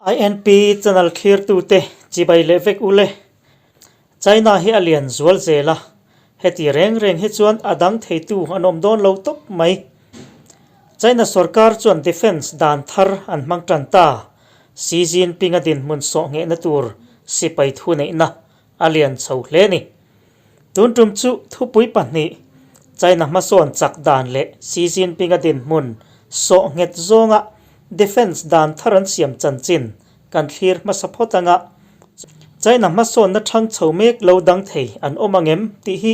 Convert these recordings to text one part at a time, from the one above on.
INP channel thlirtute chibai leh vek ule. China hi a lian zual zel a, heti reng reng hi chuan a dang theitu an awm dawn lo tawp mai. China sorkar chuan defence dan thar an hmang tan ta, Xi Jinping a dinhmun sawh nghehna tur sipai thuneihna a lian chho hle ni. Tun tum chu thupui pahnih, China hmasawn chak dan leh Xi Jinping-a dinhmun sawh nghet zawnga defence dan thar an siam chanchin kan thlir hmasa phawt anga China hmasawnna thang chho mek lo dang thei an awm ang em tih hi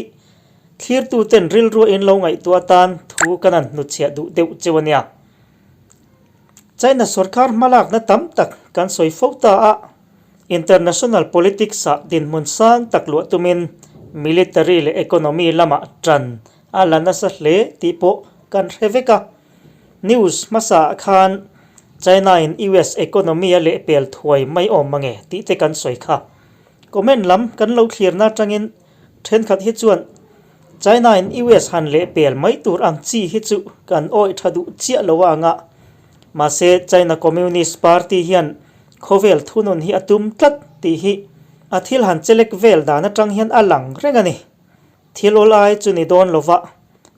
thlirtuten rilrua in lo ngaihtuah atan thu kan han hnutchhiah duh deuh cheu a nia. China sorkar hmalakna tam tak kan sawi fo ta a. International politics-ah dinhmun sang tak luah tumin military leh economy lamah tan a la nasa hle tih pawh kan hre vek a. News hmasaah khan China-in US economy a lehpel thuai mai awm mange tih te kan sawi kha. Comment lam kan lo thlirna atangin thenkhat hi chuan China-in US han lehpel mai tur ang chi hi chu kan awih tha duh chiah lo a ang a. Mahse China Communist Party hian Khawvel thunun hi a tum tlat tih hi a thil han chelek vel dan atang hian a lang reng a ni. Thil awl ai chu ni dawn lova,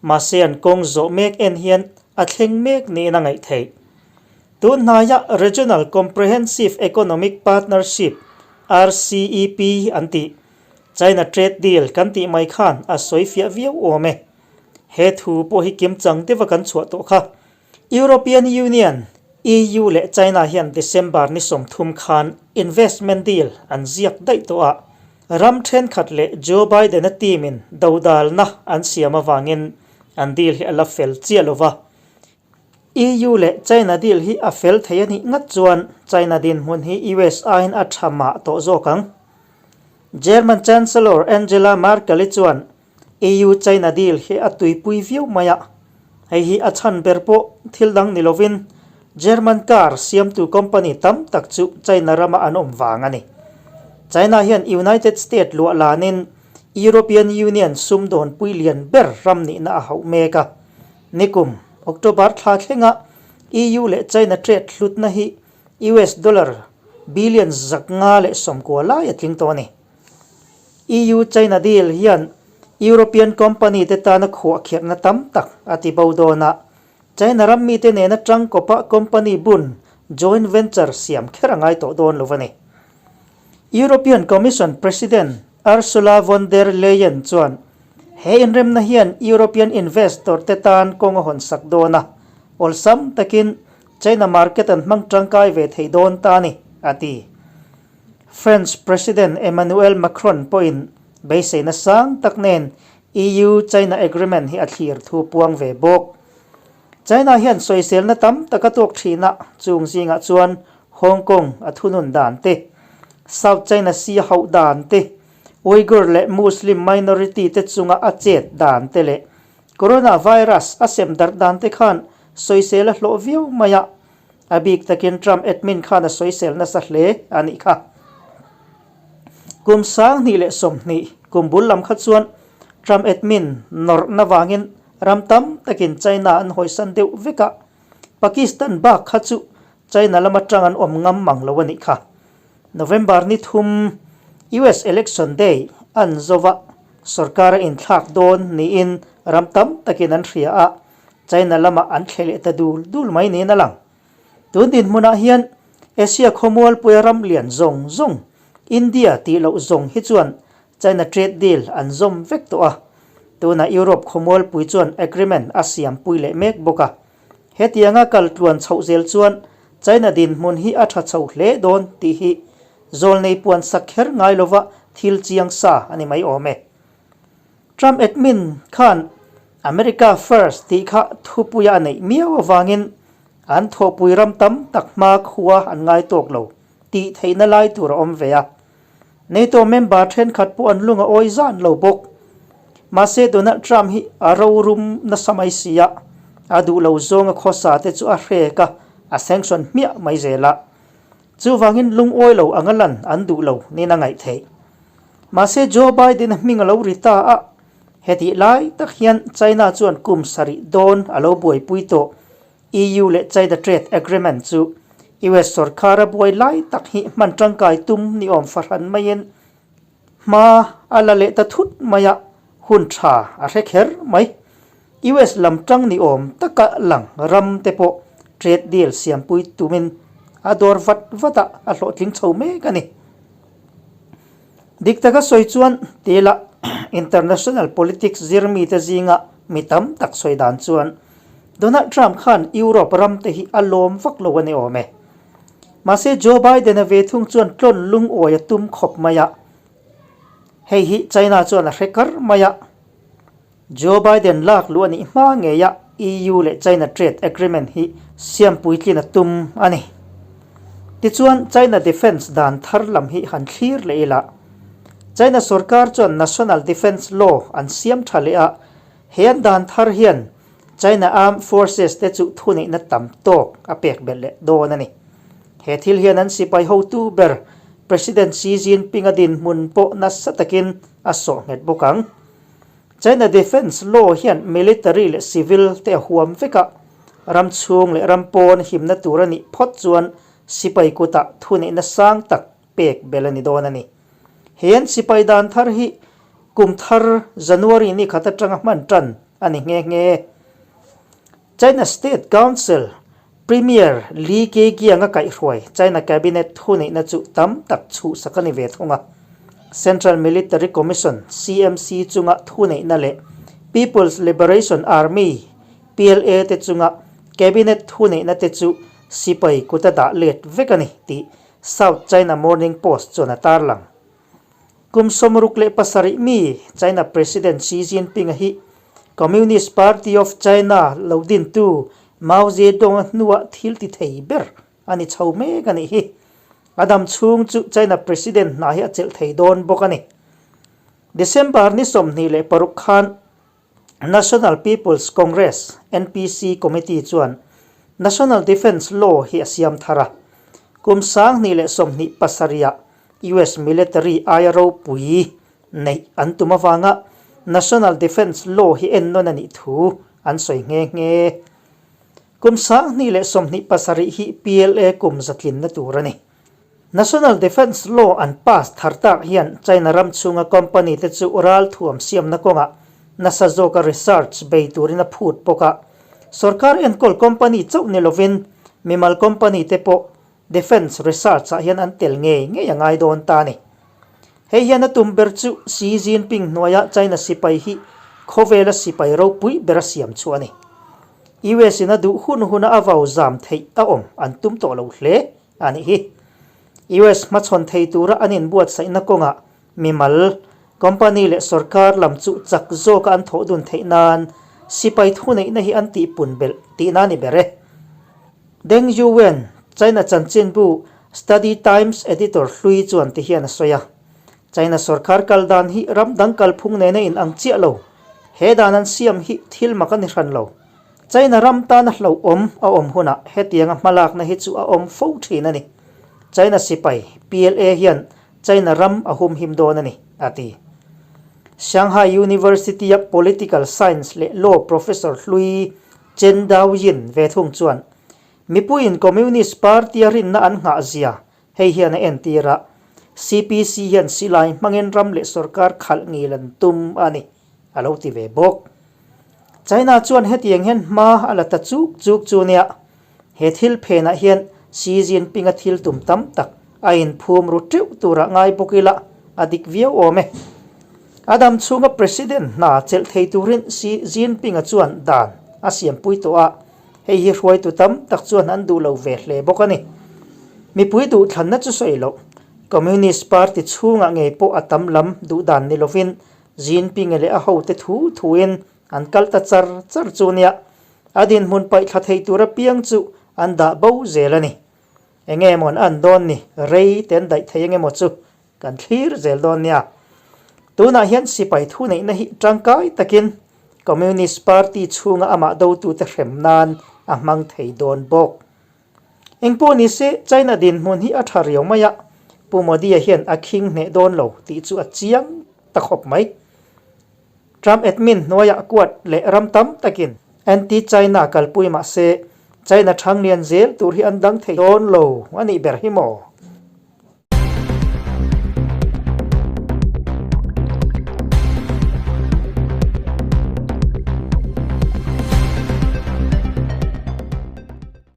mahse an kawng zawh mek en hian a thleng mek niin a ngaih theih. Tun hnaia Regional Comprehensive Economic Partnership, RCEP, an tih, China Trade Deal kan tih mai khan a sawi fiah viau awm e. He thu pawh hi kimchang deuha kan chhuah tawh kha. European Union, EU, leh China hian December ni 30 khan investment deal an ziak daih tawh a, ram thenkhat leh Joe Biden-a team-in dodalna an siam avangin an deal hi a la fel chiah lo va. EU leh China deal hi a fel thei a nih ngat chuan China dinhmun hi US aiin a tha mah tawh zawk ang. German Chancellor Angela Merkel-i chuan EU-China deal hi a tuipui viau mai a, hei hi a chhan ber pawh thil dang ni lovin German car siamtu company tam tak chu China rama an awm vang a ni. China hian United State luah lanin European Union sumdawnpui lian ber ram nihna a hauh mek a. Nikum October thla thlenga EU leh China trade hlutna hi US dollar billion 590 lai a tling tawh a ni. EU-China deal hian European company te tana khuahkhirhna tam tak a ti bo dawn a, China ram mite nena tangkawpa company bun joint venture siam kher a ngai tawh dawn lo a ni. European Commission President Ursula von der Leyen chuan he inremna hian European investor te tan kawng a hawnsak dawn a, awlsam takin China market an hmang tangkai ve thei dawn ta a ni, a ti. French President Emmanuel Macron pawhin beiseina sang tak nen EU-China agreement hi a thlir thu puang ve bawk. China hian sawiselna tam tak a tuak thin a, chung zingah chuan Hong Kong a thunun dan te, South China Sea a hauh dan te, Uyghur leh Muslim minority te chunga a chet dan te leh Coronavirus a sem darh dan te khan sawisel a hlawh viau mai a. A bik takin Trump admin khan a sawisel nasa hle a nih kha. Kum 2020 kum bul lam kha chuan Trump admin nawrhna vangin ram tam takin China an hawisan deuh vek a, Pakistan bak kha chu China lam atang an awm ngam mang lo a nih kha. November ni 3 US Election Day an zova sorkar a inthlak dawn niin ram tam takin an hria a, China lamah an thle leh ta dul dul mai niin a lang. Tun dinhmunah hian Asia khawmualpuia ram lian zawng zawng, India tih loh zawng hi chuan China trade deal an zawm vek tawh a. Tunah Europe khawmualpui chuan agreement a siampui leh mek bawk a. Hetianga kal tluan chhoh zel chuan China dinhmun hi a tha chho hle dawn tih hi zawlnei puan sak kher ngai lova thil chiang sa a ni mai awm e. Trump admin khan America First tih kha thupuia a neih miau avangin an thawhpui ram tam tak hma khua an ngai tawk lo tih theihna lai tur a awm ve a. NATO member thenkhat pawh an lung a awi zan lo bawk. Mahse Donald Trump hi a rorum nasa mai si a, a duh lo zawnga khawsa te chu a hrek a, a sanction hmiah mai zel a. Chuvangin lungawi lo anga lan an duh lo niin a ngaih theih. Mahse Joe Biden-a hming a lo ri ta a, hetih lai tak hian China chuan kum sarih dawn a lo buaipui tawh. EU leh China Trade Agreement chu US sorkar a buai lai tak hi hman tangkai tum ni awm fahran maiin hma a la leh ta thut mai a, hun tha a hre kher mai. US lam tang ni awm taka lang ram te pawh trade deal siampui tumin a dawr vat vat a, a hlawhtling chho mek a ni. Dik taka sawi chuan tila international politics zirmite zinga mi tam tak sawi dan chuan Donald Trump khan Europe ram te hi a lawm vak lo a ni awm e. Mahse Joe Biden-a ve thung chuan tlawn lungawi a tum khawp mai a, hei hi China chuan a hre kar mai a. Joe Biden lak luh a nih hma ngei a EU leh China trade agreement hi siam puitlin a tum a ni. Tichuan China defence dan thar lam hi han thlir leh ila. China sorkar chuan National Defence Law an siam tha leh a, he an dan thar hian China Armed Forces te chu thuneihna tam tawk a pek belh leh dawn a ni. He thil hian an sipai hotu ber President Xi Jinping a dinhmun pawh nasa takin a sawh nghet bawk ang. China Defence Law hian military leh civil te a huam vek a, ram chhung leh ram pawn himna tur a nih phawt chuan sipai kutah thuneihna sang tak pek belh a ni dawn a ni. He an sipai dan thar hi kum thar January ni khat atanga hman tan a ni nghe nghe. China State Council Premier Li Keqiang a kaihhruai China Cabinet thuneihna chu tam tak chhuhsak a ni ve thung a. Central Military Commission, CMC, chunga thuneihna leh People's Liberation Army, PLA, te chunga Cabinet thuneihna te chu sipai kuta dah let vek a ni tih South China Morning Post chuan a tarlang. Kum 67 mi China President Xi Jinping-a hi Communist Party of China lo dintu Mao Zedong-a hnua thil ti thei ber a ni chho mek a nih hi. A dam chhung chu China President hna hi a chelh thei dawn bawk a ni. December ni 26 khan National People's Congress, NPC, Committee chuan National Defence Law hi a siam thar a. Kum 2027-ah US military aia ropui neih an tum avanga National Defence Law hi ennawn a nih thu an sawi nghe nghe. Kum 2027 hi PLA kum zatlinna tur a ni. National Defence Law an pass thar tak hian China ram chhunga company te chu ralthuam siamna kawngah nasa zawka research bei turin a phut bawk a. Sorkar enkawl company chauh ni lovin mimal company te pawh Defence research ah hian an tel ngei ngei a ngai dawn ta a ni. Hei hian a tum ber chu Xi Jinping hnuaia China sipai hi khawvela sipai ropui bera siam chu a ni. US in a duh hun huna a vau zam theih a awm an tum tawh lo hle a nih hi. US hmachhawn thei tura an inbuatsaihna kawngah mimal, company leh sorkar lam chu chak zawka an thawh dun theih nan sipai thuneihna hi an tihpun belh tihna a ni ber e. Deng Yuwen, China chanchinbu Study Times editor hlui chuan ti hian a sawi a, China sorkar kal dan hi ram dang kalphung nena inang chiah lo. He dan an siam hi thil mak a ni hran lo. China ram tana hlauhawm a awm hunah hetianga hmalakna hi chu a awm fo thin a ni. China sipai, PLA, hian China ram a humhim dawn a ni, a ti. Shanghai University-a Political Science leh Law Professor hlui Chen Daoyin ve thung chuan, Mipuiin Communist Party-a rinna an nghah zia hei hian a entir a, CPC hian silai hmangin ram leh sorkar khalh ngil an tum a ni, a lo ti ve bawk. China chuan hetiang hian hma a la ta chuk chuk chu nia, he thil phenah hian Xi Jinping-a thil tum tam tak a inphum ru teuh turah ngai bawk ila a dik viau awm e. A dam chhunga President hna chelh thei turin Xi Jinping-a chuan dan a siampui tawh a, hei hi hruaitu tam tak chuan an duh lo ve hle bawk a ni. Mipui duhthlanna chu sawi loh, Communist Party chhungah ngei pawh a tam lam duh dan ni lovin Jinping-a leh a hote thu thuin an kal ta char char chu nia, a dinhmun paihthla thei tur apiang chu an dah bo zel a ni. Enge maw an an dawn ni, rei te an daih thei enge maw chu kan thlir zel dawn nia. Tunah hian sipai thuneihna hi tangkai takin Communist Party chhunga amah dotute hrem nan a hmang thei dawn bawk. Engpawh ni se, China dinhmun hi a tha riau mai a, Pu Modi-a hian a khing hneh dawn lo tih chu a chiang ta khawp mai. Trump admin hnuaiah kuat leh ram tam takin anti-China kalpui mah se, China thang lian zel tur hi an dang thei dawn lo a nih ber hi maw?